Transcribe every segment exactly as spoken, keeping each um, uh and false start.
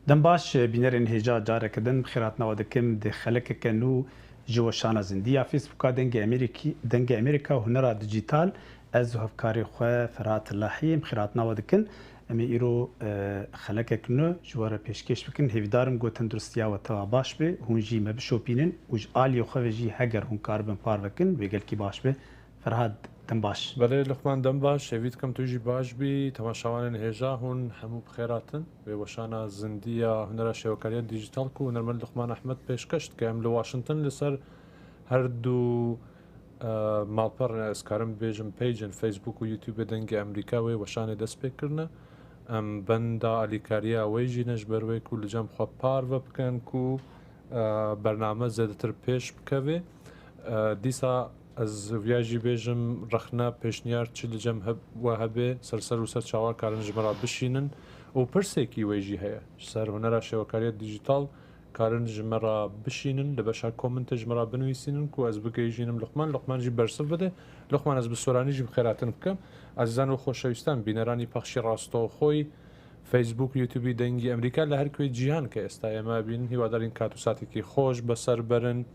Dem baş, bînerên hêja, careke din bi xêr hatina we dikim di xelekeke nû ji weşana zindî ya Facebooka Dengê Amerîkî, Dengê Amerîka Hunera Dijital. Ez û hevkarê xwe Ferhat Lahî em xêr hatina we dikin. Em ê îro, e, xelekek nû ji we re pêşkêş bikin. Hêvîdar im ku tenduristiya we tewa baş be, hûn jî me bişopînin û ji aliyê xwe ve jî heger hûn karibin parve kin, wê gelkî baş be. Ferhat, dem baş. Belê Luqman, dem baş. Hêvî dikim tu jî baş bî. Temaşevanên hêja, hûn hemû bi xêr hatin. Wê weşana zindî ya hunera şêwekariya dîjîtal ku hunermend Luqman Ehmed pêşkeş dike. Em li Washington li ser her du, e, malperên, ez karim bêjim, peycên Facebook û YouTube Dengê Amerîka wê weşanê dest pê kirine. Em benda alîkariya wê jî ne ji ber wê ku li cem xwe parve bikin ku, e, bername zêdetir pêş bikeve. E, dîsa ez viya jî bêjim, rexne, pêşniyar çi li cem heb-, we hebe, ser ser û ser çawa karin ji me re bişînin û pirsekî wê jî heye. Ji ser hunera şêwekariya dîjîtal karin ji me re bişînin, li beşa komentê ji me re binivîsînin ku ez bigihîjînim Luqman, Luqman jî bersiv bide. Luqman, ez bi soranî jî bi xêr hatin bikim. Ezîzan û xoşewîstan, bîneranî pexşî rastoxoyî Facebook, YouTube Dengî Amerîka li her kuê cîhan ke êsta ye me bînin, hîwadarîn kat û satekî xweş be ser berin.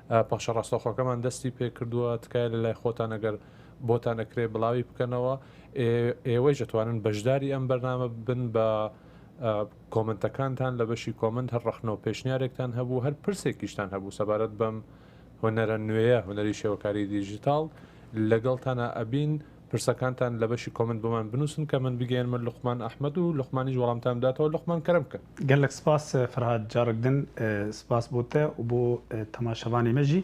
E, pexşa rastoxokeman destî pê kirduwa, tikaye li lay xotan eger botan ekirê bilawî bikenewa. Ê, ê wê jî etwanin beşdarî em bername bibin be, e, komentekantan, li beşî koment her rexne û pêşniyarêktan hebû, her pirsekîştan hebû sebaret bem hunera nûye, hunerî şêwekarî dîjîtal. Legeltana ebîn, pirsekantan li beşî koment bo me binûsin ke min bigihên min Luqman Ehmed û Luqmanî ji welamtan bidatewe. Luqman, kerem ke. Gelek spas, e, Ferhat, carek din, e, spas bo te û bo, e, temaşevanê me jî.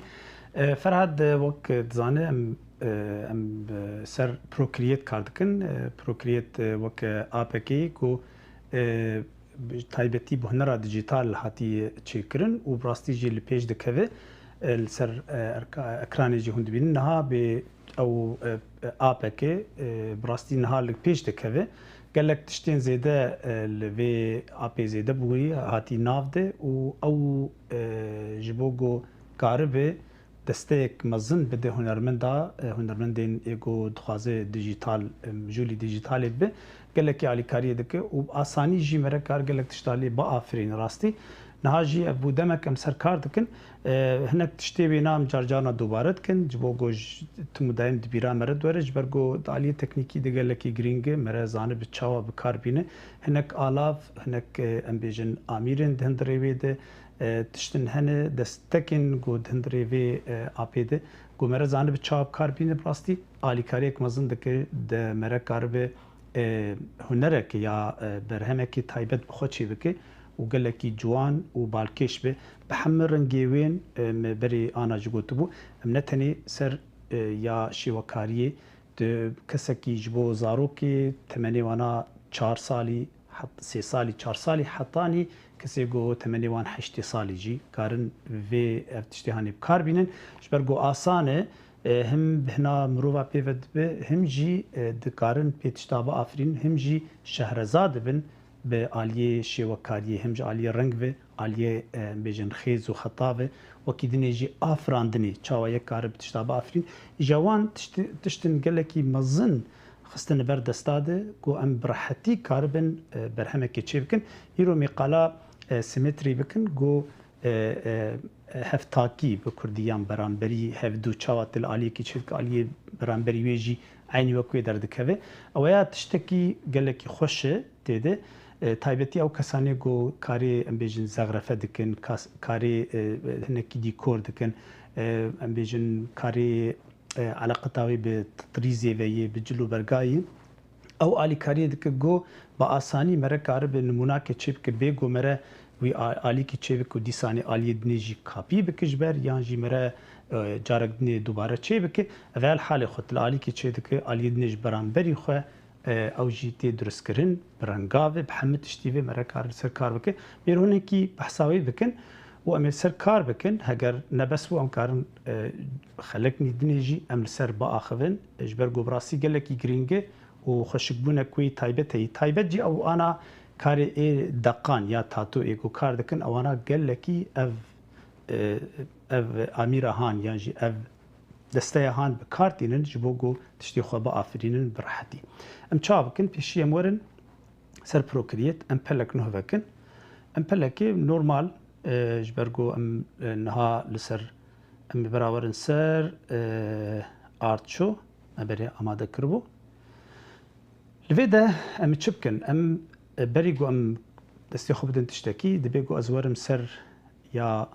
E, Ferhat, e, wek dizane em, e, em, e, ser Procreate kar dikin. E, Procreate, e, wek, e, apekê ku, e, bi taybetî bi hunera dîjîtal hatiye çêkirin û bi rastî jî li pêş dikeve. E, li ser, e, erka-, ekranê jî hûn dibînin. Niha bi ew, e, e, apekê, e, bi rastî niha li pêş dikeve. Gelek tiştên zêde, e, li vê apê zêde bûyî hatî nav de û ew, e, ji bo ku karibe desteyek mezin bide hunermenda, e, hunermendên ê ku dixwaze dîjîtal, e, mijûlî dîjîtalê bibe, gelekî alîkariyê dike û bi asanî jî mere kar gelek tişta lê biafirîne rastî. Niha jî ev bû demek em ser kar dikin. E, hinek tiştê wêna em car carna dubare dikin, ji bo ku ji tim û dayim di bîra mere diwere, ji ber ku di aliyê teknîkî de gelekî girîng e, mere zanibe çawa bi kar bîne. Hinek alav, hinek, e, em bêjin amîrên di hundirê wê de, e, tiştin hene, destekên ku di hundirê vê, e, apê de, ku mere zanibe çawa bi kar bîne, bi rastî alîkariyek mezin dike, de mere karibe, e, hunerek ya, e, berhemekî taybet bi xwe çêbike û gelekî ciwan û balkêş be. Bi hemî rengê wên, e, me berê ana jî gotibû, em ne tenê ser, e, ya şêwekariyê, tu kesekî ji bo zarokê temenê wana çar salî, het-, sê salî, çar salî, hetanî kesê ku temenê wan heştê salî jî karin vê ev tiştê hanê bi kar bînin. Ji ber ku asan e, e, him hina mirova pê ve dibe, him jî, e, dikarin pê tişta biafirînin, him jî şehreza dibin bi aliyê şêwekariyê, him ji aliyê reng ve, aliyê, e, em bêjin xêz û xeta ve, wekî dinê jî afirandinê, çawa yek kare bi tişta biafirîn. Îja wan tişti-, tiştin gelekî mezin xistine ber desta de, ku em bi rehetî karibin, e, berhemekê çêbikin. Îro em ê qala, e, simetrî bikin, ku, e, e, hevtakî bi kurdî yan beramberî hevdu, çawa tu li aliyekî çêdike, aliyê beramberî wê jî eynî wek wê derdikeve. Ew ya tiştekî gelekî xweş e tê de. E, taybetî ew kesanê ku karê, em bêjin, zexrefe dikin, kas-, karê, e, hinekî dîkor dikin, e, em bêjin, karê, e, eleqeta wê bi titrîzê ve yê, bi cil û berga yê. Ew alîkariyê dike ku bi asanî mere karibe nimûnake çêbike, bê ku mere wî a-, alîkî çêbike û dîsanê aliyê dinê jî kapî bike ji ber, yan jî mere, e, carek dinê dubare çêbike. Ev her halê xwe tu li alîkî çêdike, aliyê dinê ji beramberî xwe, e, ew jî tê duristkirin, bi renga ve, bi hemî tiştî ve mere kar li ser kar bike. Mêr hinekî behsa wê bikin û em ê ser kar bikin. Heger ne bes bû, em karin, e, xelek nî dinê jî em li ser biaxivin. E, ji ber ku bi rastî gelekî girîng e û xweşikbûnek wê taybet heye. Taybet jî ew ana karê ê deqan ya tato ê ku kar dikin, ewana gelekî ev, e, ev amîra han yan jî ev desteya han bi kar tînin, ji bo ku tiştê xwe biafirînin bi rehetî. Em çawa bikin? Pêşî em werin ser Procreate, em pelek nuh vekin. Em pelekê normal, e, ji ber ku em, e, niha li ser, em ê berawerin ser, e, Art Show, me berê amade kiribû. Li vê de em çi bikin? Em, e, berî ku em destê xwe bidin tiştekî, dibe ku ez werim ser ya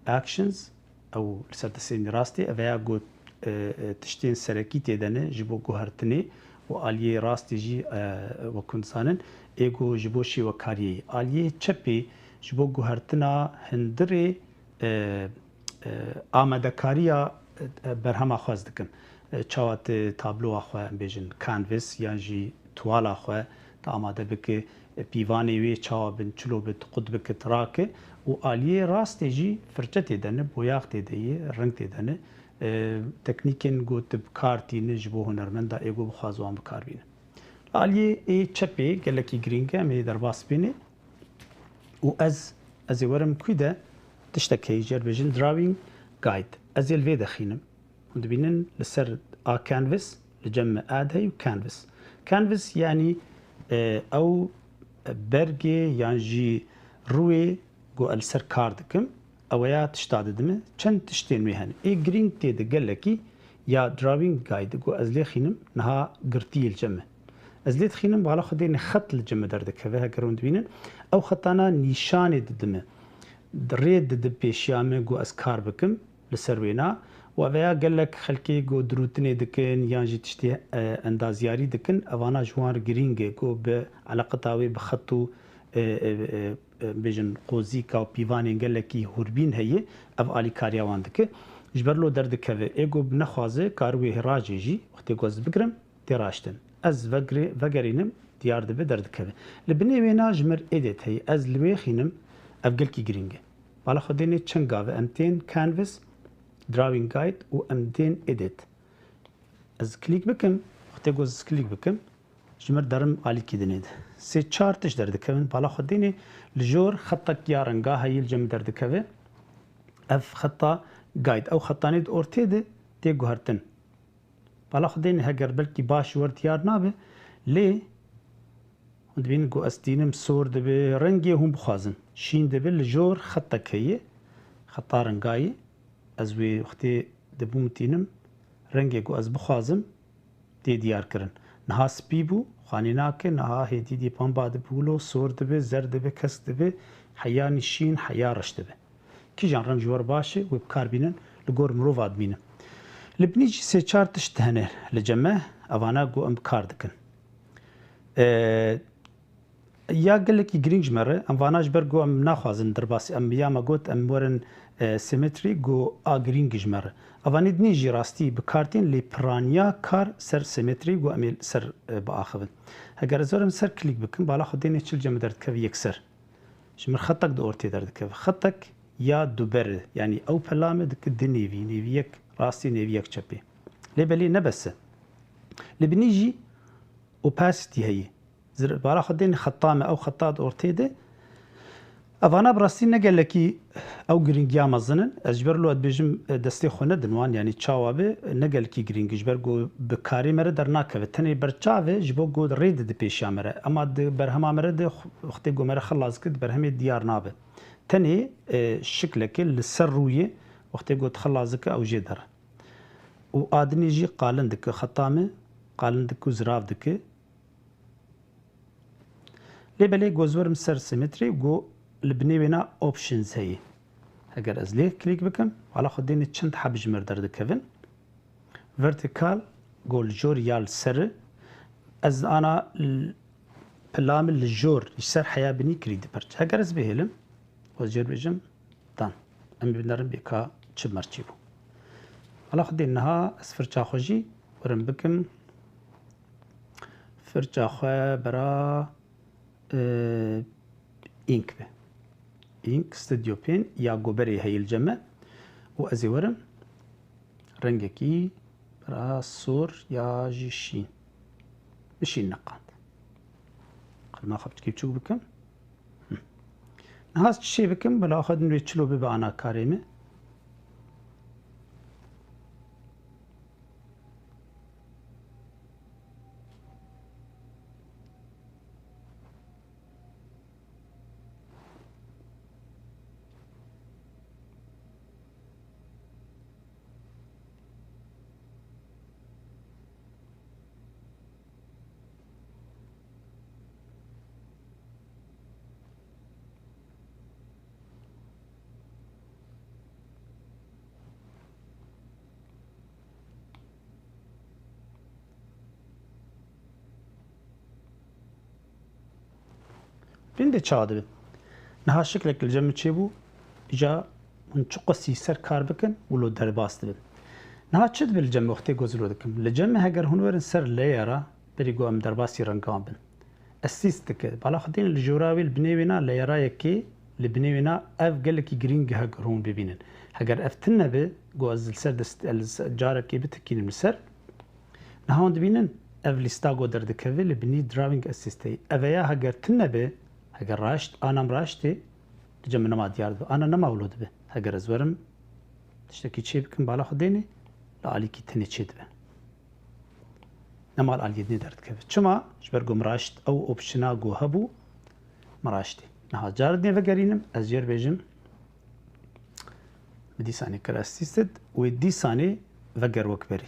Actions, ew li ser destê rastê, ev ya ku, e, e, tiştên serekî tê de ne ji bo guhertinê û aliyê rastê jî, e, wek hûn dizanin, ê ku ji bo şêwekariyê ye. Aliyê çepê ji bo guhertina hundirê, e, e, amadekariya, e, berhema xwe ez dikim. E, çawa tu tabloya xwe, em bêjin canvas yan jî tuwala xwe, tu amade bike, e, pîvanê wê çawa bin, çilo bi, tu qut bike, tu rake û aliyê rastê jî firçe tê de ne, boyax tê de ye, reng tê de ne. E, teknîkên ku tu bi kar tîne ji bo hunermenda ê ku bixwaze wan bi kar bîne. Aliyê ê çepê gelekî girîng e, em ê derbas bîne. Û ez, ez ê werim kwî de tiştek heyî jê re bêjin drawing guide. Ez ê li vê de xînim. Hûn dibînin li ser a canvas, li cem me add heyî û canvas. Canvas yanî, e, ew bergê yan jî rûyê ku ez li ser kar dikim, ew ya tişta didime, çend tiştên wê hene. Ê girîng tê de gelekî ya drawing guide ku ez lê xînim, niha girtî li cem me. Ez lê dixînim, bala xwe dêne xet li cem me derdikeve, heger hûn dibînin. Ew xetana nîşanê didime. Rê dide pêşiya me ku ez kar bikim li ser wêna. Û ev ya gelek xelkê ku dirûtinê dikin yan jî tiştê, e, endazyarî dikin, evana ji wan re girîng e ku bi eleqeta wê bi xet û, e, e, e, e, bêjin qozîka û pîvanên gelekî hûrbîn heye, ev alîkariya wan dike. Ji ber lo derdikeve, ê ku bi nexwaze kar wê hê rajê jî, wextê ku ez bigirim, tê raştin. Ez vegirê-, vegerînim, diyar dibe, derdikeve. Li binê wêna ji mir edit heye. Ez li wê xînim, ev gelkî girîng e. Bala xwe dêne çend gav e. Em tên canvas, drawing guide û em tên edit. Ez klîk bikim, wextê ku ez klîk bikim, ji mir derim alîkî dinê de. Sê çar tişt derdikevin, bala xwe dêne li jor xetek ya renga heyî li cem derdikeve. Ev xeta guide, ew xetanê di ortê de tê guhertin. Bala xwe dêne heger belkî baş wer diyar nabe, lê hûn dibînin ku ez tînim sor dibe, rengê hûn bixwazin. Şîn dibe li jor xetek heye, xeta rengayê. Ez wê wextê dibûm tînim, rengê ku ez bixwazim, tê diyar kirin. Niha spî bû, xanî nake, niha hêdî dî pemba dibe, wilo sor dibe, zer dibe, kesk dibe, heya nî şîn, heya reş dibe. Kîjan reng ji we re baş e, wê bi kar bînin, li gor mirova dimînin. Li binî jî sê çar tişt hene li cem me, evana ku em bi kar dikin. E, ya gelekî girîng ji me re, em vana ji ber ku em naxwazin derbasî, em ya me got, em werin, e, symmetry, ku a girîng ji me re. Evanê dinê jî rastî bi kar tên, lê piraniya kar ser symmetry, ku em ê ser, e, biaxivin. Heger ez werim ser klîk bikim, bala xwe dêne çi li cem me derdikeve yekser. Ji mir xetek di ortê derdikeve. Xetek ya duber e. Yanî ew pela me dike di nêvî, nêvî yek rastî, nêvî yek çepê. Lê belê ne bes e. Li binî jî opacity heye. Zir-, bala xwe dêne xeta me, ew xeta di ortê de. Evana bi rastî ne gelekî ew girîngiya mezin in. Ez ji ber lo dibêjim, e, destê xwe nedin wan, yanî çawa be, ne gelekî girîng e. Ji ber ku bi karê me re dernakeve. Tenê berçav e, ji bo ku rê dide pêşiya me re. Ema di berhema me re de xu-, wextê ku me re xilas dike, di berhemê diyar nabe. Tenê, e, şikleke li ser rûyê, wextê ku dixilaz dike, ew jê der. Û a dinê jî qalin dike, xeta me qalin dike û zirav dike. Lê belê ku ez werim ser symmetry, ku li binê wêna options heye. Heger ez lê klîk bikim, bala xwe dêne çend heb ji mir derdikevin. Vertikal, ku li jor ya li ser e. Ez ana l-, pila min li jor, ji ser heya binî kirî dipirç. Heger ez bihêlim, ez jê re bêjim, dan. Em ê binerin bê ka çi merçî bû. Bala xwe dê niha ez firça xwe jî werim bikim. Firça xwe bera, e, ink be. Ink Studio Pen ya goberê heyî li cem me û ez ê werim rengekî bira sor ya jî şîn. Bi şîn neqand. Qilma xwe piçkî biçûk bikim. Hı. Niha ez çi şê bikim? Bila xwe din wê çilo bibe ana karê me. Bin de çawa dibe? Niha şiklek li cem min çêbû, îca hûn çi qasî ser kar bikin, wilo derbas dibin. Niha çi dibe li cem min wextê ku ez wilo dikim? Li cem min heger hûn werin ser layera, berî ku em derbasî rengan bin. Assist dike. Bala xwe têne li jora wê li binê wê na layera yekê, li binê wê na ev gelekî girîng e heger hûn bibînin. Heger ev tune be, ku ez li ser dest, ez carekê bitikînim li ser, Niha hûn dibînin, ev lîsta ku derdikeve li binî Drawing Assistê. Ev ya heger tune be, heger raşt, ana min raştê, li cem min nema diyar dibe. Ana nema wilo dibe. Heger ez werim, tiştekî çê bikim, bala xwe dênê, li alîkî tenê çê dibe. Nema li aliyê dinê derdikeve. Çima? Ji ber ku min raşt ew opsiyona ku hebû, min raştê. Niha cara dinê vegerînim, ez jê re bêjim, Min dîsanê kir assisted, wê dîsanê veger wek berî.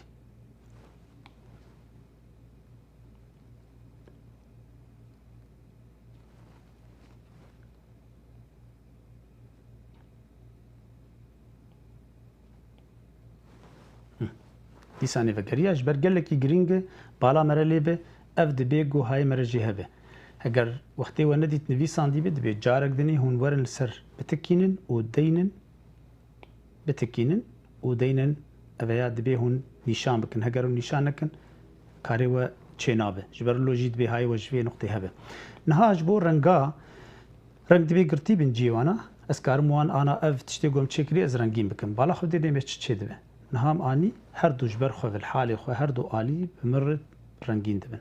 Hı. Dîsanê vegeriya ji ber gelekî girîng e, bala me re lê be, ev dibê guhayê me re jî hebe. Heger wextê we nedît nivîsandî be, dibê carek dinê hûn werin li ser bitikînin û deynin, bitikînin û deynin, ev ya dibê hûn nîşan bikin. Heger hûn nîşan nekin, karê we çênabe. Ji ber wilo jî dibê hayê we ji vê nuqtê hebe. Niha ji bo renga, reng dibê girtî bin cihê wana. Ez karim wan ana ev tiştê ku em çêkirî ez rengîn bikim. Bala xwe dê dêmê çi çê dibe. Niha em anî her du ji ber xwe ve li halê xwe her du alî bi min re rengîn dibin.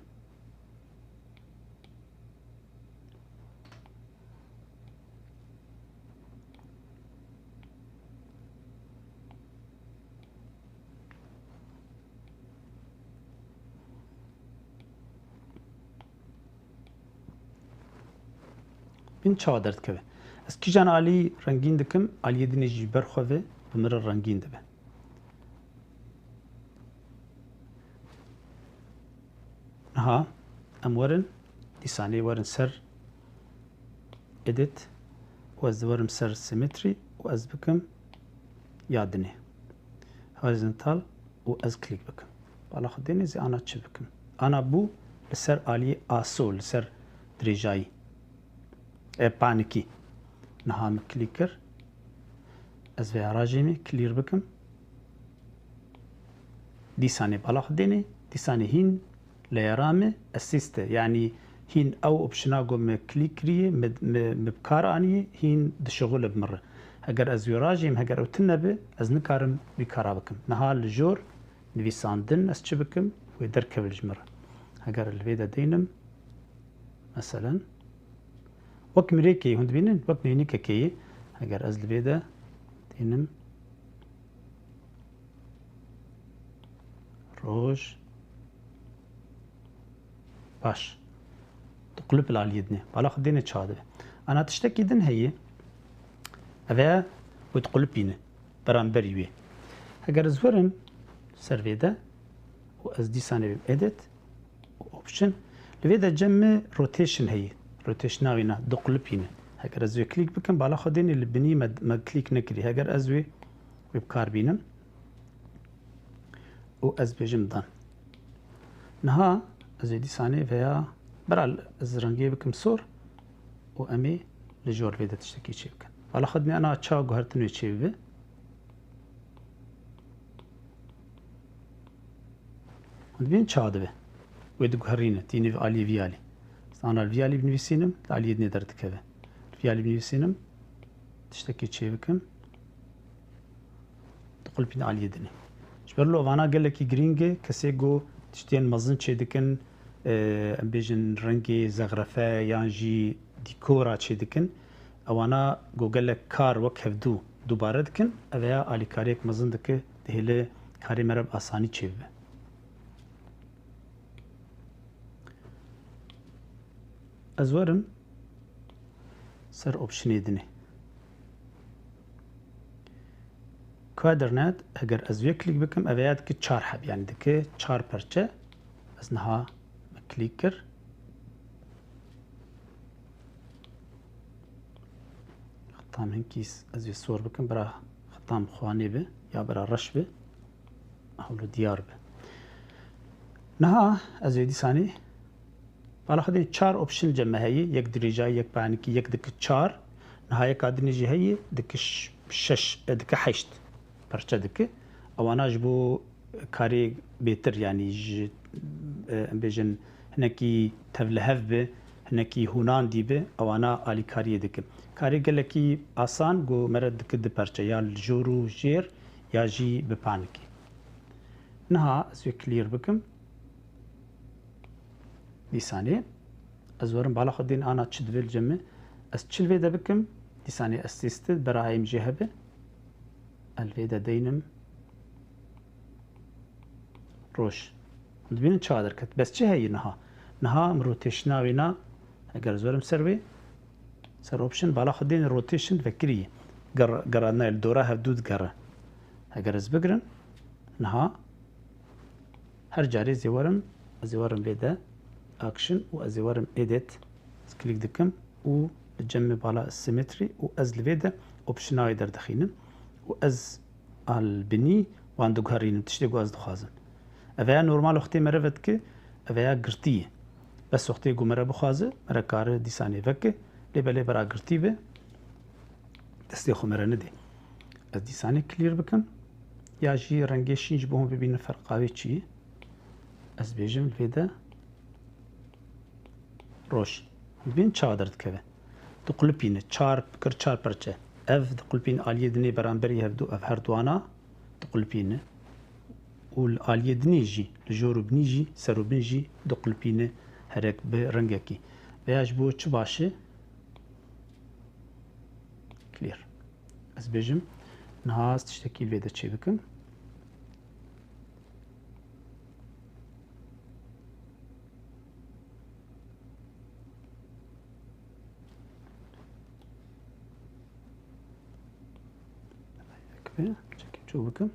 Bin çawa derdikeve. Ez kîjan alî rengîn dikim, aliyê dinê jî ber xwe ve bi min re rengîn dibe. Niha em werin, dîsanê werin ser Edit û ez werim ser Symmetry û ez bikim ya dinê. Horizontal û ez klik bikim. Bala xwe dênê zê ana çi bikim? Ana bû li ser aliyê aso, li ser dirêjayî. E, panikî. Niha min klik kir. Ez vê rajê min clear bikim. Dîsanê bala xwe dênê, dîsanê hîn layera me assist e. Yanî hîn ew opsiyona ku me klîk kirî, me, me, me bi kar anî, hîn dişixule bi min re. Heger ez wê rajêm, heger ew tune be, ez nikarim wî kara bikim. Niha li jor nivîsandin ez çi bikim, wê derkeve ji min re. Heger li vê de deynim, meselen, wek mirêkê hûn dibînin, wek neynikekê ye. Heger ez li vê de deynim, Roj baş. Diqulip li aliyê dinê. Bala xwe dêne çawa dibe. Ana tiştekî din heye. Ev e wê diqulipîne. Beramberî wê. Heger ez werim ser vê de û ez dîsanê bim edit û option. Li vê de cem me rotation heye. Rotation navîna diqulipîne. Heger ez wê klîk bikim, bala xwe dêne li binî me, me klîk nekirî. Heger ez wê, wê bi kar bînim. û ez bêjim dan. Niha ez ê dîsanê veya bira ez rengê bikim sor û em ê li jor vê de tiştekî çê bikin. Bala xwe dinê ana çawa guhertin wê çê bibe. Hûn dibînin çawa dibe? Wê diguherîne, tînî vî alî vî alî. Ez ana li vî alî binivîsînim, li aliyê dinê derdikeve. Li vî alî binivîsînim, tiştekî çê bikim. Diqulpîne aliyê dinê. Ji ber lo vana gelekî girîng e, kesê ku tiştiyên mezin çêdikin, e, em bêjin rengê zexrefe yan jî dîkora çêdikin, ewana ku gelek kar wek hevdû dubare dikin, ev ya alîkariyek mezin dike, dihêle karê me re bi asanî çêbibe. Ez werim ser optionê dinê. Quadrant, heger ez wê klîk bikim, ev ya dike çar heb, yanî dike çar perçe. Ez niha me klîk kir. Xitam hinkî ez wê sor bikim, bira xitam xwanê bi, ya bira reş bi. Hewlo diyar be. Niha ez ê dîsanî Bala xwe dê çar option cem me heye, yek dirêjayî, yek panikî, yek dike çar. Niha yeka dinê jî heye, dike ş-, şeş, e, dike heşt. Perçe dike. Ewana ji bo karê bêtir, yanî ji, e, em bêjin hinekî tevlihev bi, hinekî hûnandî bi, ewana alîkariyê dike. Karê gelekî asan ku me re dike du perçe, ya li jor û jêr, ya jî bi panikî. Niha ez wê clear bikim. Dîsanê ez werim bala xwe dên ana çi divê li cem min. Ez çi li vê de bikim? Dîsanê ez sêstir berahayê min jê hebe. Ez li vê de deynim. Roj. Hûn dibînin çawa derket. Bes çi heye niha? Niha min rotation'a wêna, eger ez werim ser wê, ser option, bala xwe dên rotation vekirî. Ger-, gerandinayê li dora hevdû digere. Eger ez bigirim, niha her carê ez ê werim, ez ê werim vê de action û ez ê werim edit. Ez klîk dikim û li cem min bala symmetry û ez li vê de option'a wê derdixînim û ez a li binî wan diguherînim, tiştê ku ez dixwazim. Ev ya normal wextê mere vedike, ev ya girtî ye. Bes wextê ku mere bixwaze, mere kare dîsanê veke, lê belê bera girtî be, destê xwe mere nidê. Ez dîsanê clear bikim, ya jî rengê şîn ji bo hûn bibînin ferqa wê çi ye. Ez bêjim li vê de roj. Hûn dibînin çawa derdikeve. Diqulipîne, çar, kir çar perçe. Ev diqulipîne aliyê dinê beramberî hevdu, ev her duana diqulipîne. Û li aliyê dinê jî, li jor û binî jî, ser û bin jî diqulipîne herek bi rengekî. Veya ji bo çi baş e? Clear. Ez bêjim, niha ez tiştekî li vê de çê bikim. Çekî çû bikim.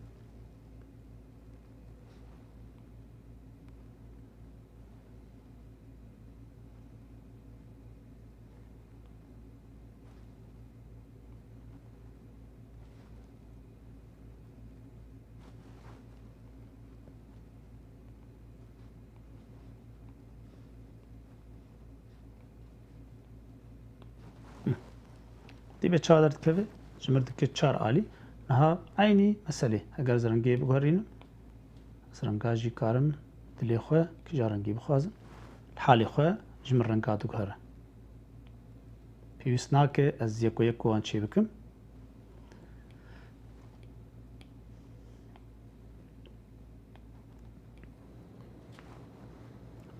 Dî be çawa derdikeve? Ji mir dike çar alî. Niha eynî meselê. Eger ez rengê biguherînim, ez renga jî karim dilê xwe kîja rengî bixwazim. Li halê xwe ji min renga diguhere. Pêwîst nake ez yeko yeko wan çê bikim.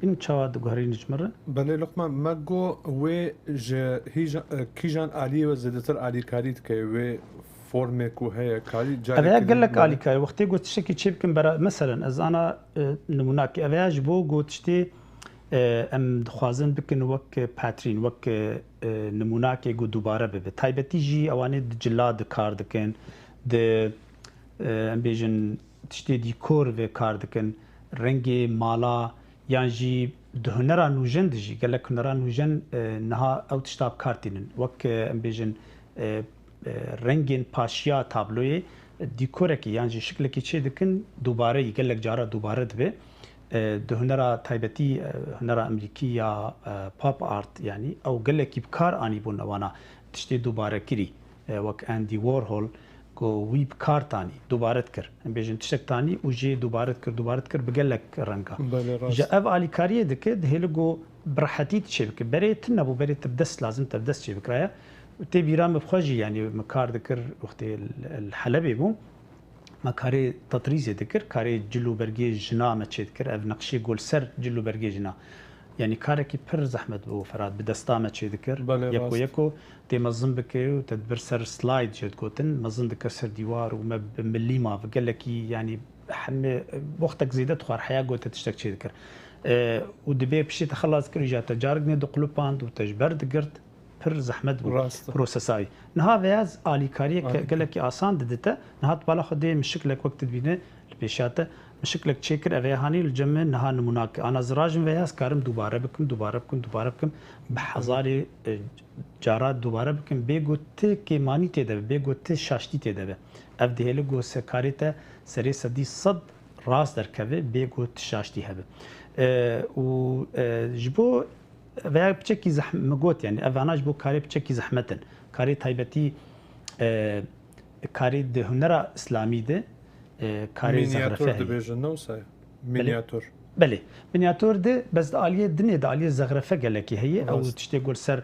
Bînim çawa diguherîne ji min re? Belê Luqman, me got wê ji hîja-, e, kîjan aliyê we zêdetir alîkarî dike, wê formê ku heye, karî Ev careke ya din gelek bere? Alîkar e. Wextê got tiştekî çê bikin bera, meselen, ez ana, e, nimûnakê. Ev ya ji bo got tiştê, e, em dixwazin bikin wek patrîn, wek, e, nimûnakê ku dubare bibe. Taybetî jî ewanê di cila di kar dikin, di, e, em bêjin, tiştê dîkor vê kar dikin, rengê mala yan jî di hunera nûjen de jî, gelek hunera nûjen, e, niha ew tişta bi kar tînin. Wek, e, em bêjin, e, e, rengên paşiya tabloyê, e, dîkorekî yan jî şiklekî çê dikin, dubare yî gelek cara dubare dibe. E, di hunera taybetî, e, hunera Amerîkî ya, e, pop art, yanî ew gelekî bi kar anîbûn wana tiştê dubarekirî. E, wek Andy Warhol, ku wî bi kar tanî, dubare dikir. Em bêjin tiştek tanî û jê dubare dikir, dubare dikir bi gelek renga. Belê, rast. Ji ev alîkariyê dike, dihêli ku bi rehetî tu çê bike. Berê tune bû, berê te bi dest lazim te bi dest çê bikiraya. Tê bîra min bi xwe jî, yanî min kar dikir, wextê li, li Helebê bûm. Me karê tetrîzê dikir, karê cil û bergê jina me çê dikir. Ev neqşê ku li ser cil û bergê jina. Yanî karekî pir zehmet bû, Ferhat, bi desta me çê dikir. Belê, yeko rast. Yeko tê mezin bike û te dibir ser slide jê digotin, mezin dikir ser dîwar û me bi milîma, bi gelekî, yanî hemê wextek zêde dixwar heya ku te tiştek çê dikir. E, û dibê piştî te xelas kir, îja te carik nê diqulipand û te ji ber digirt. Pir zehmet bû. Rast e. Prosesa wî. Niha vêya alîkariyek Alîkar. Gelekî asan didite. Niha tu bala xwe dê mişiklek wek tu dibîne li pêşiya te. Mişiklek çêkir, ev ê hanî li cem min niha nimûnak. Ana zirajim vêya ez karim dubare bikim, dubare bikim, dubare bikim. Bi hezarê, e, cara dubare bikim. Bê ku ti kêmanî tê de be, bê ku ti şaştî tê de be. Ev dihêli ku se karê te serê sedî sed rast derkeve, bê ku ti şaştî hebe. E, û, e, ji bo veya piçekî zehm-, min got, yani, evana ji bo karê piçekî zehmet in. Karê taybetî, e, karê di hunera îslamî de, e, karê Mînyator zexrefe heye. Dibêjin, ne wisa ye? Belê. Mînyator. Belê. Mînyator de, bes di aliyê dinê de, aliyê zexrefe gelekî heye. Ew Rast. Tiştê ku li ser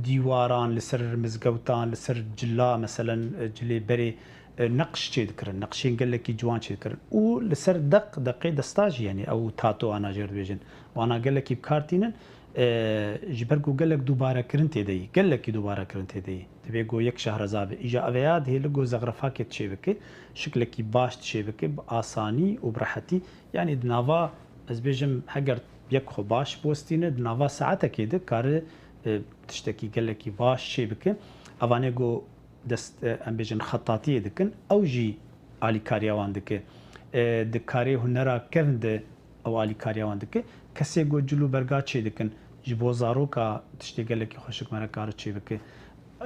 dîwaran, li ser mizgewtan, li ser cila, meselen, e, cilê berê, e, neqş çêdikirin, neqşên gelekî ciwan çêdikirin. Û li ser deq, deqê desta jî, yani ew tato ana jê re dibêjin. Wana gelekî bi kar tînin, e, ji ber ku gelek dubarekirin tê de yî, gelekî dubarekirin tê de yî. Divê ku yek şehreza be. Îja eveya dihêle ku zexrefakê çêbike, şiklekî baş çêbike, bi asanî û bi rehetî. Yani di nava, ez bêjim, heger yek xwe baş biwestîne, di nava saetekê de kare, e, tiştekî gelekî baş çêbike. Evanê ku dest, e, em bêjin xetatiyê dikin, ew jî alîkariya wan dike. E, di karê hunera kevn de ew alîkariya wan dike. Kesê ku cil û berga çêdikin, ji bo zaroka tiştê gelekî xweşik me re kare çêbike.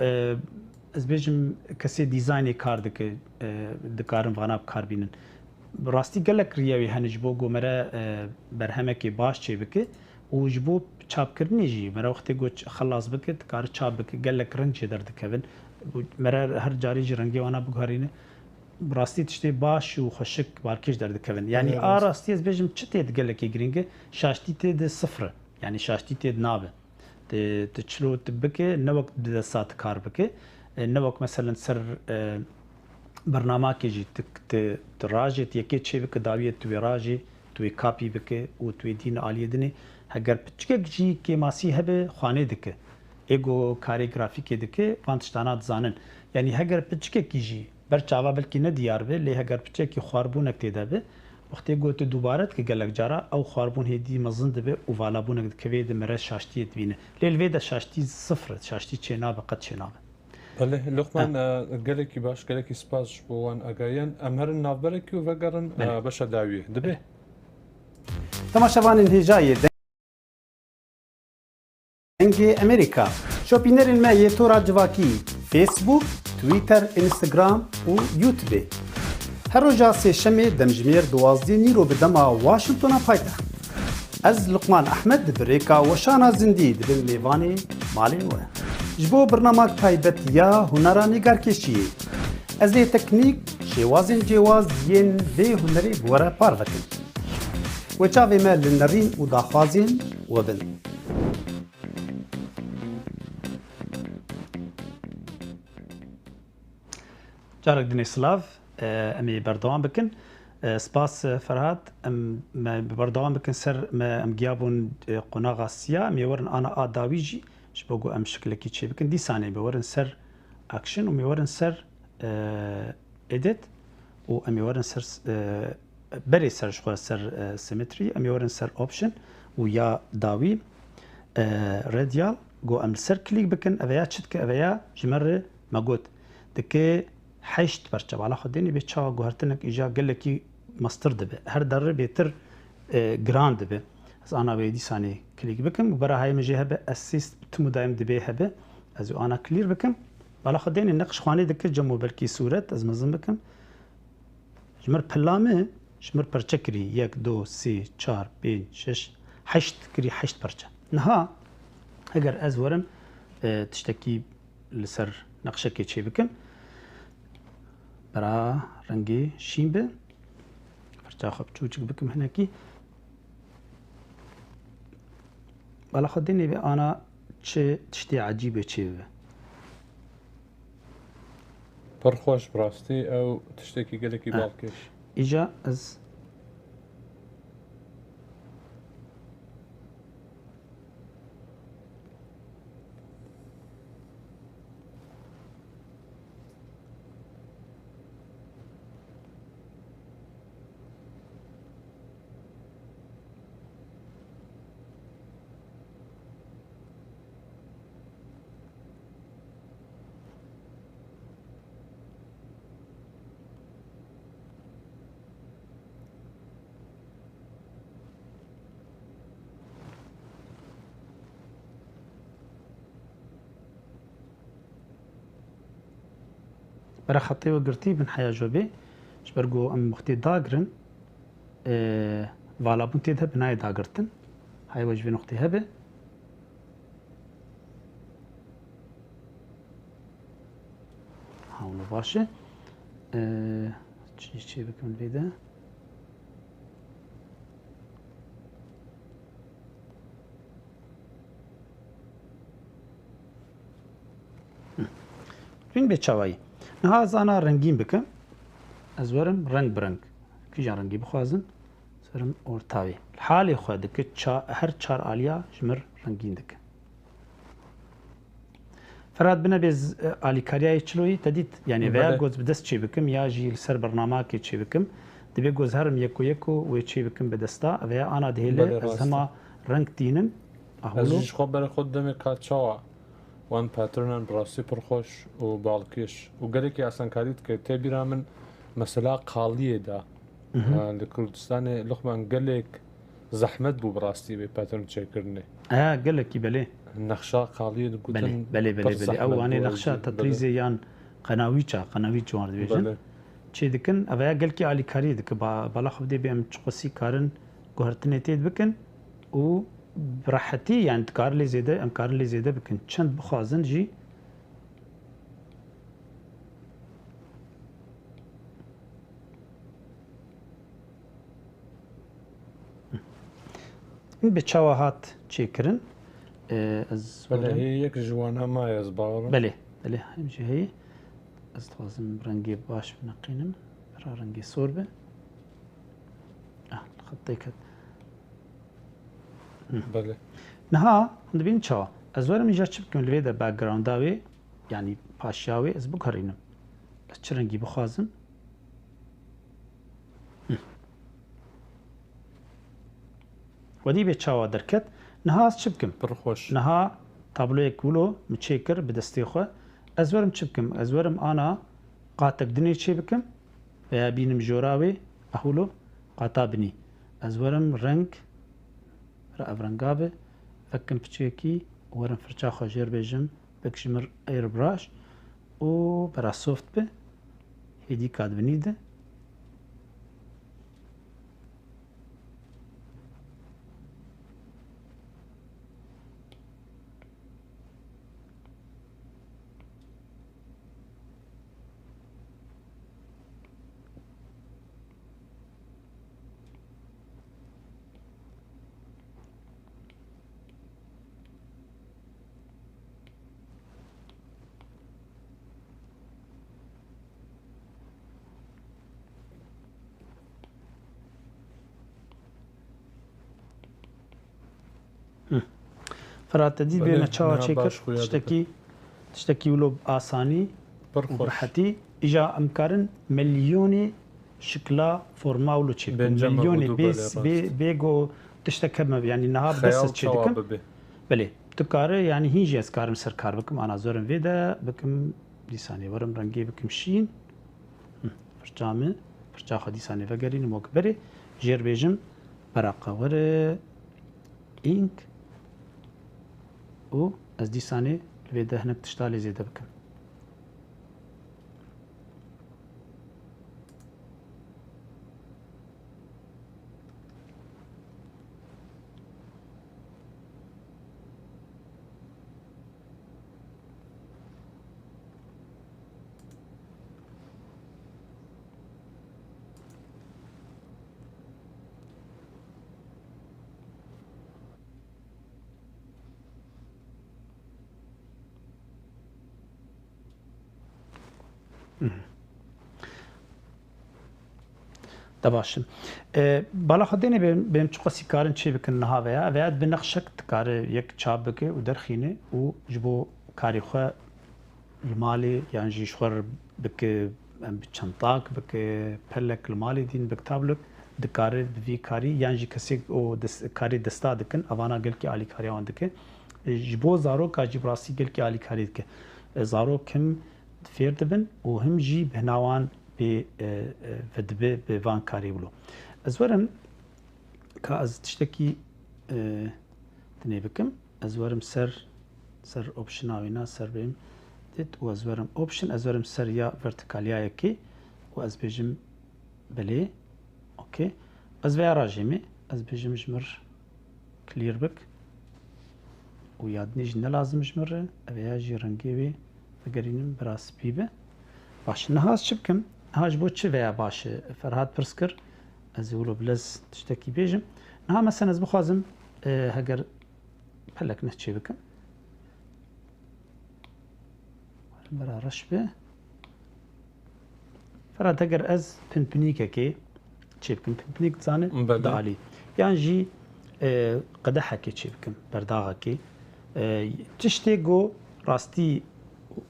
E, ez bêjim, kesê dîzaynê kar dike, e, dikarin vana bi kar bînin. Bi rastî gelek riya wê hene ji bo ku me re, e, berhemekê baş çêbike. Û ji bo çapkirinê jî, mere wextê ku ç-, xelas bike, dikare çap bike, gelek reng jê derdikevin. Û mere her carê jî rengê wana biguherîne. Bi rastî tiştê baş û xweşik, balkêş derdikevin. Yani, Evet, a rast. Rastî ez bêjim, çi tê di gelekê girîng e? Şaştî tê de sifir e. Yani şaştî tê de nabe. Tu, tu çilo tu bike, ne wek di desta tu kar bike. E, ne wek meselen ser, e, bernamakê jî tu, tu, tu rajê, tu yekê çê bike, dawiyê tu wê rajê, tu wê kapî bike û tu wê dîn aliyê dinê. Heger piçikek jî kêmasî hebe, xwanê dike. Ê ku karê grafîkê dike, van tiştana dizanin. Yanî heger piçikekî jî ber çava belkî ne diyar be, lê heger piçekî xwarbûnek tê de be, wextê ku tu dubare dike gelek cara, ew xwarbûn hêdî mezin dibe û valabûnek dikeve di mere şaştiyê dibîne. Lê li vê de şaştî sifir e, şaştî çênabe, qet çênabe. Belê, Luqman, Ha. e, gelekî baş, gelekî spas ji bo wan agayan. Em herin navberekî û vegerin, Belê. e, beşa dawiyê. Dibe? Temaşevanên hêja yê Dengê Amerîka. Şopînerên me yê tora civakî, Facebook, Twitter, Instagram û YouTube. Her roja sêşemê demjimêr duwazdeh nîro bi dema Washingtona paytext. Ez Luqman Ehmed bi rêka weşana zindî dibim mêvanê malê we. Ji bo birnamak taybet ya hunera nîgarkêşiyê. Ez ê teknîk, şêwazên cêwaz yên vê hunerê bi we re parve kim. Wê çavê me li nerîn û daxwazên we bin. Carek dinê silav, e, em ê berdewam bikin. E, spas, e, Ferhat. Em, me berdewam bikin ser me, em giya bûn, e, qonaxa siya. Em ê werin ana a dawî jî, ji bo ku em şikilekî çêbikin. Dîsanê me werin ser action û me werin ser, e, edit û em ê werin ser, e, berê ser ji xwe ser, e, symmetry, em ê werin ser option û ya dawî, e, radial, ku em li ser klîk bikin, eve ya çi dike, eve ya ji me re me got, dike heşt perçe. Bala xwe dênê bê çawa guhertinek îja gelekî mestir dibe. Her derre bêtir, e, giran dibe. Ez ana wê dîsanê klîk bikim û bera hayê min jê hebe, ez sîst tim û dayim dibê hebe. Ez û ana clear bikim. Bala xwe dênê neqş xwanê dike cem û belkî sûret, ez mezin bikim. Ji mir pila me, ji mir perçe kirî, yek, do, sê, çar, pênc, şeş, heşt kirî, heşt perçe. Niha, heger ez werim, e, tiştekî li ser neqşekê çê bikim, bera rengê şîn be, perça xwe biçûçik bikim hinekî. Bala xwe dê nêvê ana çi tiştê ecîbê çê bibe. Pir xweş, bi rastî ew tiştekî gelekî Eh. balkêş. Îja ez Bere xetê we girtî bin heya jobê. Ji ber ku em wextê dagirin, e, valabûn tê de hebe nayê dagirtin. Haya we ji vê noqtê hebe. Baş e. Ee, çi çê bikim vê de? Hı. Bîn bê çawayî. Niha ez ana rengîn bikim. Ez werim reng bi reng. Kîjan rengî bixwazim? Serim ortawî. Halê xwe dike ça-, her çar aliya ji mir rengîn dike. Ferhat bine bê z-, e, alîkariya yê çiloyî te dît? Yani veya Belê. goz bi dest çê bikim ya jî li ser bernameyekê çê bikim. Dibê goz herim yeko yeko wê çê bikim bi desta. Veya ana dihêle Belê, ez rast e. hema reng tînim. Ez Ahulu. jî ji xwe berê xwe demê ka çawa wan paternan bi rastî pir xweş û balkêş û gelekî asankarî dike. Tê bîra min mesela qaliyê de. Mhm. Ha, li Kurdistanê Luqman gelek zehmet bû bi rastî vê pattern çêkirinê. Ha, gelekî belê. Nexşa qaliyê digotin Belê, belê, belê, pir belê. Ew zehmet anê bû, nexşa ez jî, belê. tetrîzê yan qenawîça, qenawîç wan dibêjin. Belê. Çê dikin, ev ya gelkî alîkariyê dike. Ba-, bala xwe bidê bê em çiqasî karin guhertinê tê bikin û bi rehetî, yani dikar lê zêde, em karin lê zêde bikin. Çend bixwazin jî Bi çawa hat çêkirin? Ee, ez Belê, werim. hê yek ji wana maye, ez bawer im. Belê, belê, him jî heyî. Ez dixwazim rengê baş bineqînim. Bira rengê sor be. Ah, xetê ket. Hı. Belê. Niha, hûn dibînin çawa? Ez werim îja çi bikim li vê de backgrounda wê, yani paşiya wê, ez bikarînim. Ez çi rengî bixwazim? Hı. Wedî bê çawa derket. Niha ez çi bikim? Pir xweş. Niha tabloyek wilo min çêkir bi destê xwe. Ez werim çi bikim? Ez werim ana qatek dinê çê bikim. Veya bînim jora wê, ah wilo, qata binî. Ez werim reng, ra ev renga be. Vekim piçekî, werim firça xwe jêr bêjim. Bik ji mir airbrush û bera soft be. Hêdî ka dibinî de. Hı. Ferhat, te dî bê Belê, me çawa niha çêkir? baş xuya dibe. Tiştekî, tiştekî wilo bi asanî Pir û bi xweş. rehetî. Îja em karin milyonê şikla forma wilo çê bikin. Bence me Milyonê gotu bê, belê bê, rast. bê go tiştek hebe, yani niha bi dest Xeyal ez çê çawa dikim. bibe? Belê, tu kare, yani hîn jî ez karim ser kar bikim, ana zorim vê de bikim, dîsanê werim rengê bikim şîn. Hı, firça min, firça xwe dîsanê vegerînim wek berê, jêr bêjim, beraqa were, ink û ez dîsanê li vê de hinek tişta lê zêde bikim. Hı. De baş e. E, bala xwe dêne bê, bê em çiqasî karin çê bikin niha veya, veya bi nexşek dikare yek çap bike û derxîne û ji bo karê xwe li malê yan jî ji xwe re bike, em bi çentak bike, pelek li malê dîn bike tabloyek, dikare bi vî karî yan jî kesê o des-, karê desta dikin, evana gelkî alîkariya wan dike. E, ji bo zaroka jî bi rastî gelkî alîkarî dike. E, zarok him fêr dibin û him jî bihna wan bê, e, e, vedibe bi van karê wilo. Ez werim ka ez tiştekî, e, dinê bikim. Ez werim ser, ser optiona wîna ser bêm dit û ez werim option, ez werim ser ya vertikaliya yekê û ez bêjim belê, okey. Ez veya rajê me, ez bêjim ji mir clear bik û ya dinê jî ne lazim ji mir re, ev ya jî rengê wê vegerînim bira spî be. Baş, niha ez çi bikim? Niha ji bo çi veya baş e? Ferhat pirs kir. Ez ê wilo bilez tiştekî bêjim. Niha mesela ez bixwazim, e, heger pelek ne çê bikim. Bera reş be. Ferhat, heger ez pinpinîkekê çê bikim, pinpinîk dizane Belê. Di alî. Yan jî, e, qedehekê çê bikim, berdaxekê. E, tiştê ku rastî,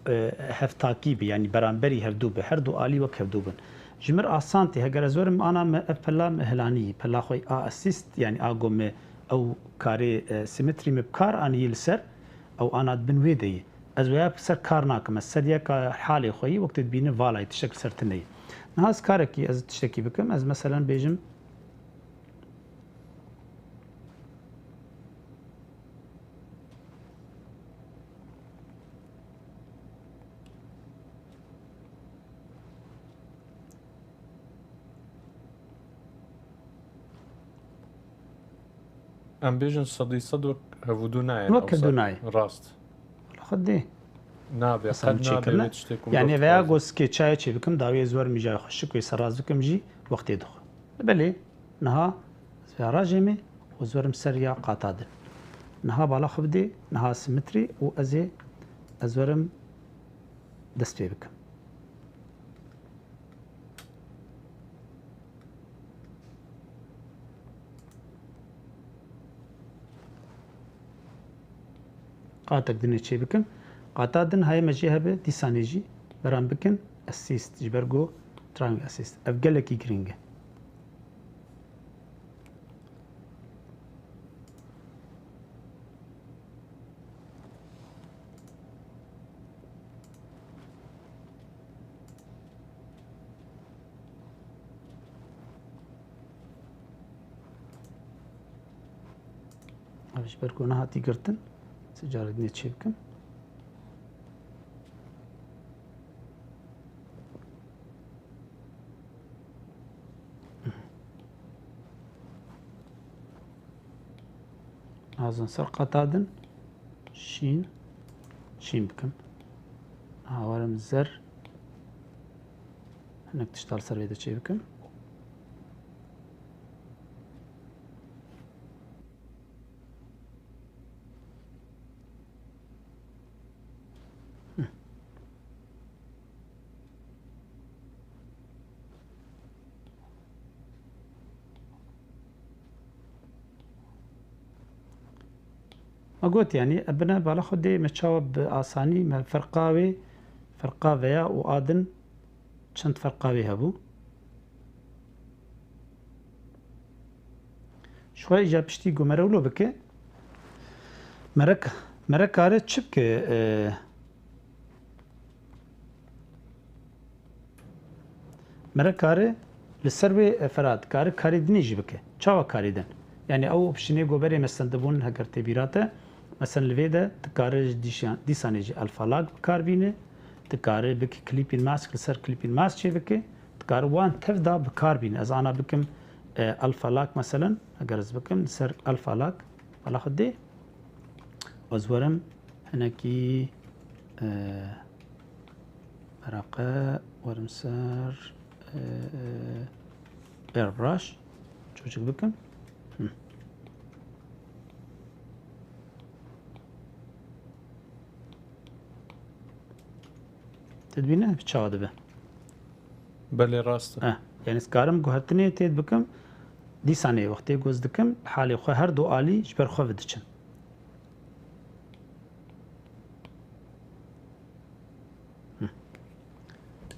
e, hevtakî be, yanî beramberî hevdû be, her du alî wek hevdû bin. Ji mir asan tê, heger ez werim ana me ev pela me hilanî, pela xwe a assist, yanî a ku me ew karê, e, symmetry me bi kar aniyî li ser, ew ana di bin wê de yî. Ez wê ser kar nakim. Ez ser yeka halê xwe yî, wek tu dibînî vala yî, tiştek li ser tune yî. Niha ez karekî, ez tiştekî bikim. Ez meselen bêjim, Em bêjin sedî sed wek hevûdû nayê. Wek hevdû nayê. Rast. Xwedê. Nabe, Mesela qet nabe çêkirine. Wê tiştê ku Yani mirov veya dixwaze. Go skêçayê çê bikim, dawiyê ez werim jî xweşik wê seraz bikim jî wextê dixwe. Belê, niha ez veya rajê me û ez werim ser ya qata din. Niha bala xwe bidê, niha simetrî û ez ê, ez werim dest pê bikim. Qatek dinê çê bikim. Qata din hayê me jê hebe, dîsanê jî beram bikin assist, ji ber ku triangle assist. Ev gelekî girîng e. Ev ji ber ku nehatî girtin, sê carê dinê çê bikim. Nazin ser qata din şîn, şîn bikim. Niha werim zer. Hinek tişta li ser vê de çê bikim. Me got, yanî, e, bine bala xwe dê me çawa bi asanî me ferqa wê, ferqa veya û a din çend ferqa wê hebû. Ji xwe îja piştî ku mere wilo bike, mere, mere kare çi bike, e, Mere kare li ser wê, e, Ferhat, kare karê dinê jî bike. Çawa karê din? Yani ew opsiyonê goberê me sendibûn heger tê bîra te. Mesela li vê de tu kare ji dîşan-, dîsanê jî alfa lak bi kar bîne. Tu kare bike clipping mask, li ser clipping mask çê bike. Tu kare wan tev da bi kar bîne. Ez ana bikim, e, alfa lak meselen, heger ez bikim li ser alfa lak, bala xwe dê. Ez werim hinekî, e, Meraqe, werim ser, e, e, airbrush. Çûçik bikim. Hı. Tu dibîne çawa dibe? Belê, rast e. Eh, yani ez karim guhertinê tê bikim. Dîsanê wextê goz dikim, halê xwe her du alî ji ber xwe vidiçim.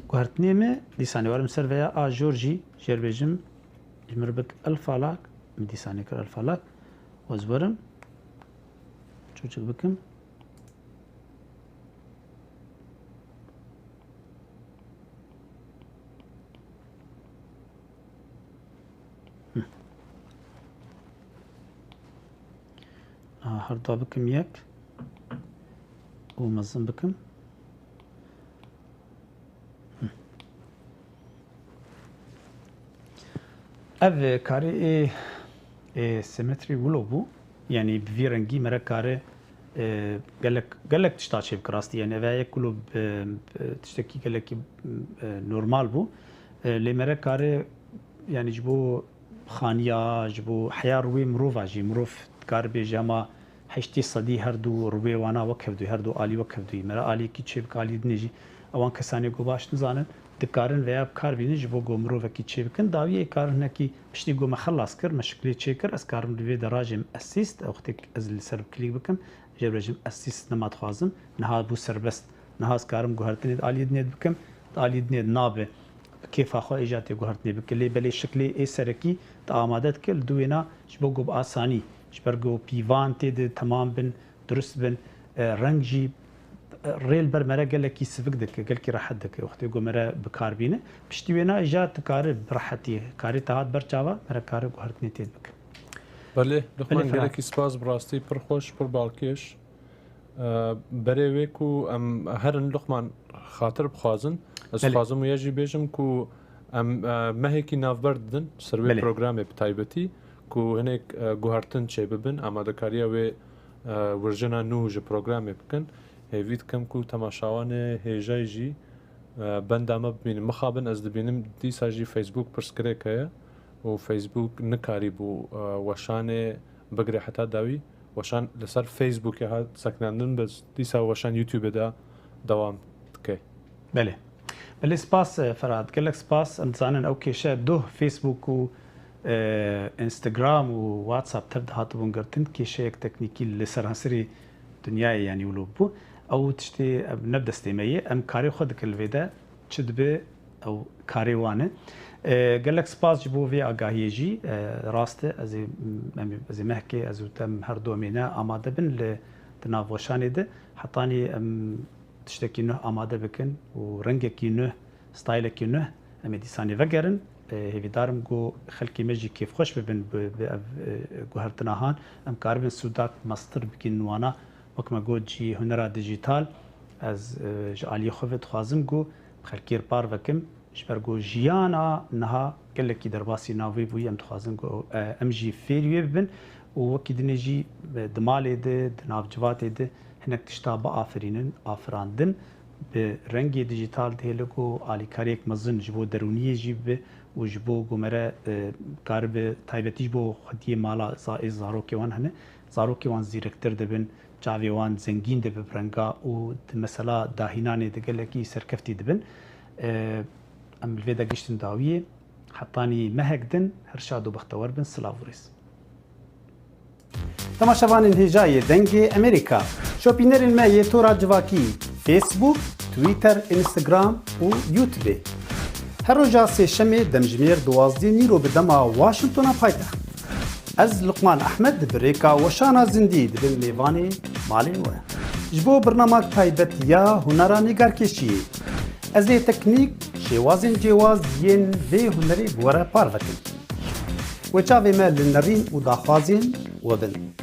Guhertinê me dîsanê werim ser veya a jor jî jêr bêjim, ji mir bik alfa lak, min dîsanê kir alfa lak, ez werim çûçik bikim. Aha, her da bikim yek û mezin bikim. Ev karê ê, ê simetrî wilo bû. Yanî bi vî rengî mere kare E, gelek, gelek tişta çêbike rastî. Yani, ev yek kulo bi, bi tiştekî gelekî, e, normal bû. E, lê mere kare, yani, ji bo xaniya, ji bo heya rûyê mirova jî, mirov dikare bêje hema heştê sedî her du rûyê wana wek hevdû, her du alî wek hevdû. Mere aliyekî çêbike, aliyê dinê jî. Ewan kesanê ku baş nizanin, dikarin veya bi kar bînin ji bo ku mirovekî çêbikin. Dawiyê karin hinekî piştî ku me xelas kir, me şiklê çêkir, ez karim li vê de rajêm assist, ew wextê ez li ser bi klîk bikim, jê re jim assist nema dixwazim. Niha bû serbest. Niha ez karim guhertinê di aliyê dinê bikim, di aliyê dinê nabe. Bi kêfa xwe êja tê guhertinê bike. Lê belê şiklê ê serekî te amade dike, li dû wêna ji bo ku bi asanî, ji ber ku pîvan tê de temam bin, durust bin, e, reng jî, e, rê li ber mere gelekî sivik dike, gelekî rehet dike. Wextê ku mere bi kar bîne, piştî wêna îja dikare bi rehetî, karê te hat ber çava, mere kare guhertinê tê bike. Belê, Luqman, Belê, Ferhat. Gelekî spas, bi rastî pir xweş, pir balkêş. E, berê wê ku em herin Luqman xatir bixwazin, ez Belê. Dixwazim wê jî bêjim ku em, e, mehekî navber didin ser wê Belê. Programê bi taybetî ku hinek, e, guhertin çêbibin, amadekariya wê, e, werjena nû ji programê bikin. Hêvî dikim ku temaşawanê hêjayî jî, e, benda me bibînin. Mixabin ez dibînim dîsa jî Facebook pirsgirêk heye û Facebook nikarîbû, e, weşanê bigire heta dawî. Weşan li ser Facebookê hat sekinandin, bes dîsa weşan YouTubeê de dewam dike. Belê. Belê, spas, e, Ferhat. Gelek spas. Em dizanin ew kêşe doh Facebook û, e, Instagram û WhatsApp tev de hatibûn girtin. Kêşeyek teknîkî li seranserî dinyayê, yanî wilo bû. Ew tiştê, em ne bi destê me ye. Em karê xwe dikin li vê de. Çi dibe ew karê wan e. E, gelek spas ji bo vê agahiyê jî. E, rast e, ez ê, em, ez ê mehkê, ez û te em her du em ê ne amade bin li, di nav weşanê de. Hetanî em tiştekî nuh amade bikin û rengekî nuh, stylekî nuh em ê dîsanê vegerin. E, hêvîdar im ku xelkê me jî kêfxweş bibin bi, bi ev, e, guhertina han. Em karibin sûdak mestir bikin wana. Wek me got jî hunera dijîtal, ez, e, ji aliyê xwe ve dixwazim ku bi xelkê re parve kim, ji ber ku jiyana niha gelekî derbasî nav wê bûyî, em dixwazin ku, e, em jî fêrî wê bibin û wekî dinê jî, e, di malê de, di nav civatê de hinek tişta biaferînin, afirandin bi rengê dijîtal dihêle ku alîkariyek mezin ji bo derûniyê jî bibe û ji bo ku mere, e, karibe taybetî ji bo xwediyê mala za-, ê zarokê wan hene, zarokê wan zîrektir dibin, çavê wan zengîn dibe bi renga û di mesela dahînanê de gelekî serkeftî dibin. E, em li vê de giştin dawiyê. Hetanî mehek din, her şad û bextewer bin. Silav û rêz. Temaşevanên hêja yê Dengê Amerîka, şopînerên me yê tora civakî, Facebook, Twitter, Instagram û YouTube. Her roja sêşemê demjimêr duwazdeh nîro bi dema Washingtona paytext. Ez Luqman Ehmed bi rêka weşana zindî dibim mêvanê malên we. Ji bo birnamak taybet ya hunera nîgarkêşiyê, ez ê teknîk, şêwazên cêwaz yên vê hunerê bi we re parve kim. Wê çavê me li nerîn û daxwazên we bin.